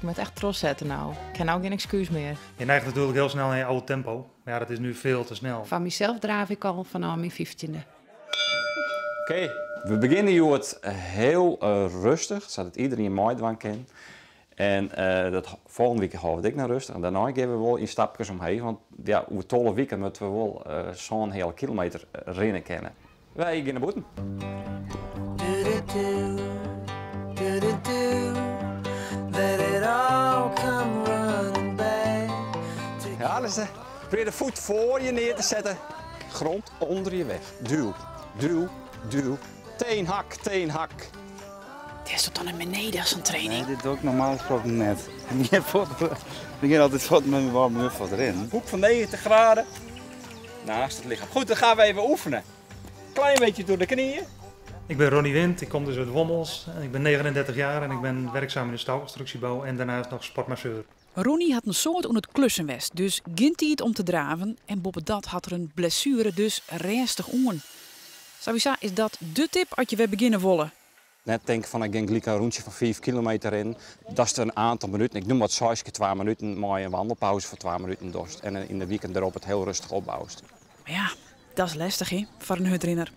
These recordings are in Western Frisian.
moat echt trochsette no. Ik ha no gjin ekskús mear. Je neigt natuurlijk heel snel naar je oude tempo. Maar ja, dat is nu veel te snel. Fan mysels draaf ik al fanôf myn 15e. Oké, we begjinne hjoed hiel rêstich, sadat iderien meidwaan kin. En dat folgjende wike hâlde we it ek noch rêstich. En dêrnei gean we wol yn stapkes omheech, want ja, oer 12 wiken moatte we wol 7,5 kilometer rinne kinne. Wy gean nei bûten. Ja, dus probeer de voet voor je neer te zetten. Grond onder je weg. Duw, duw, duw. Teen hak, teen hak. Dit is toch dan net nedich, sa'n training? Nee, dit doch ik normaal gesproken net. Ik gean fuort, ik gean altyd fuort mei myn warming-up foar it rinnen. Hoek van 90 graden naast het lichaam. Goed, dan gaan we even oefenen. Klein beetje door de knieën. Ik ben Ronnie Wind, ik kom dus uit Wommels. Ik ben 39 jaar en ik ben werkzaam in de staalconstructiebouw en daarnaast nog sportmasseur. Ronnie hat in soad oan it klussen west, dus gjin tiid om te draven. En boppedat hat er in blessuere, dus rêstich oan. Sawiesa is dat de tip as je wer begjinne wolle. Net tinke fan ik gean gelyk in rûntsje fan 5 kilometer rinnen. Datst in oantal minuten, ik noem wat 6 kear 2 minuten, mei in wandelpauze fan 2 minuten dochst en yn de wiken derop it hiel rêstich opboust. Mar ja, dat is lestich hè, foar in hurdrinner.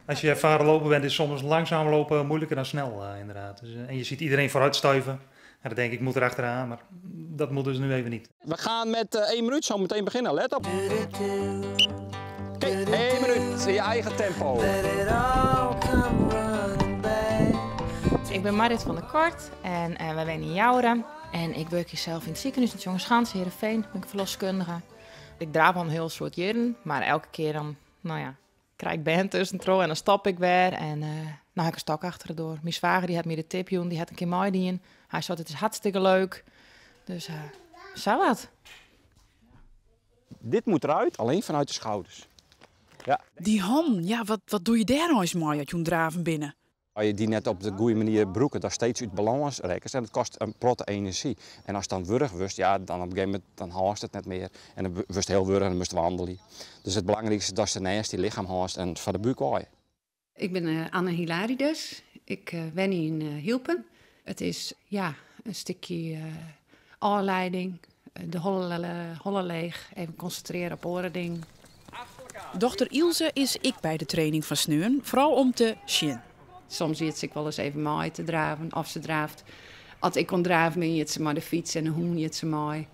Als je ervaren loper bent, is soms langzaam lopen moeilijker dan snel, inderdaad. Dus, en je ziet iedereen vooruit stuiven. En dan denk ik, ik moet erachteraan, maar dat moet dus nu even niet. We gaan met 1 minuut zo meteen beginnen, let op. Oké, 1 minuut in je eigen tempo. Ik ben Marit van der Kort en wij wonen in Joure. En ik werk hier zelf in het ziekenhuis in Tjongerschans, Heerenveen, ben ik verloskundige. Ik draaf al een heel soad jierren, mar elke kear dan, no ja, krij ik bern tuskentroch en dan stop ik wer. En no ha ik in stok achter de doar. Myn swager dy hat my de tip jûn, dy hat in kear meidien. Hy sei, it is hartstikke leuk. Dus sa wat. Dit moet eruit, alleen vanuit de schouders. Ja. Dy hannen, ja, wat dogge je dêr eins mei as je oan it draven binne? As je dy net op de goede manier brûke, dan steeds út balâns rekkest en dat kostet in protte enerzjy. En ast dan wurch wurdst, ja, dan op in gegeven momint dan hâldst it net mear en dan wurdst hiel wurch en dan moatst wandelje. Dus it belangrykste is datst it neist dyn lichem hâldst en foar de búk wei. Ik bin Anne Hilarides. Ik wenje yn Hylpen. It is ja, in stikje ôflieding, de holle leech, even konsintrearje op oare dingen. Dochter Ilse is ek by de training fan sneon, foaral om te sjen. Soms giet se ek wolris even mei te draven, of se draaft. As ik oan it draven bin, giet se mei de fyts en de hûn giet se mei.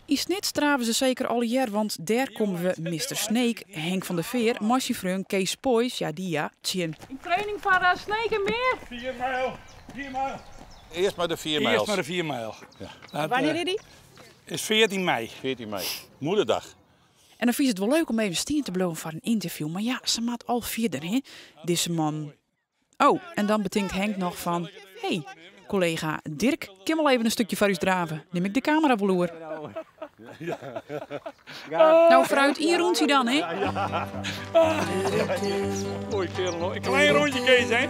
Yn Snits drave se seker allegear, want dêr komme we Mister Sneek, Henk van der Veer, mei syn freon Kees Poys, ja dy ja, tsjin. In training foar Sneek en mear? 4 mijl, 4 mijl. Earst mar de 4 mijl. Earst mar de 4 mijl. Ja. Dat, Wannear is dy? Is 14 mei. 14 mei. Moederdag. En dan fynst it wol leuk om even stean te bliuwen foar in ynterview, mar ja, se moat al fierder, hè, dizze man. Oh, en dan betinkt Henk noch fan, hey, kollega Dirk kin wol even in stikje foar ús drave. Nim ik de kamera wol oer. No, foarút ien rûntsje dan, hè? Mooi kerel, in klein rondje, Kees, hè?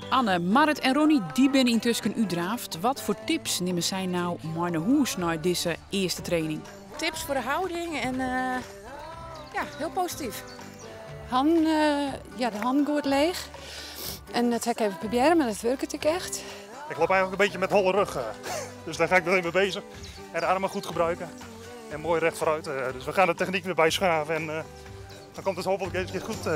Anne, Marit en Ronnie, dy binne yntusken útdraafd. Wat foar tips nimme sy no mei nei hûs nei dizze earste training? Tips foar de hâlding en ja, hiel posityf. Hannen, ja, de hannen goed leech. En dat ha ik even probearre, mar dat wurket ek echt. Ik loop eigenlijk een beetje met holle rug, dus daar ga ik meteen mee bezig. En de armen goed gebruiken. En mooi recht vooruit. Dus we gaan de techniek weer bijschaven en dan komt het hopelijk eens een keer goed.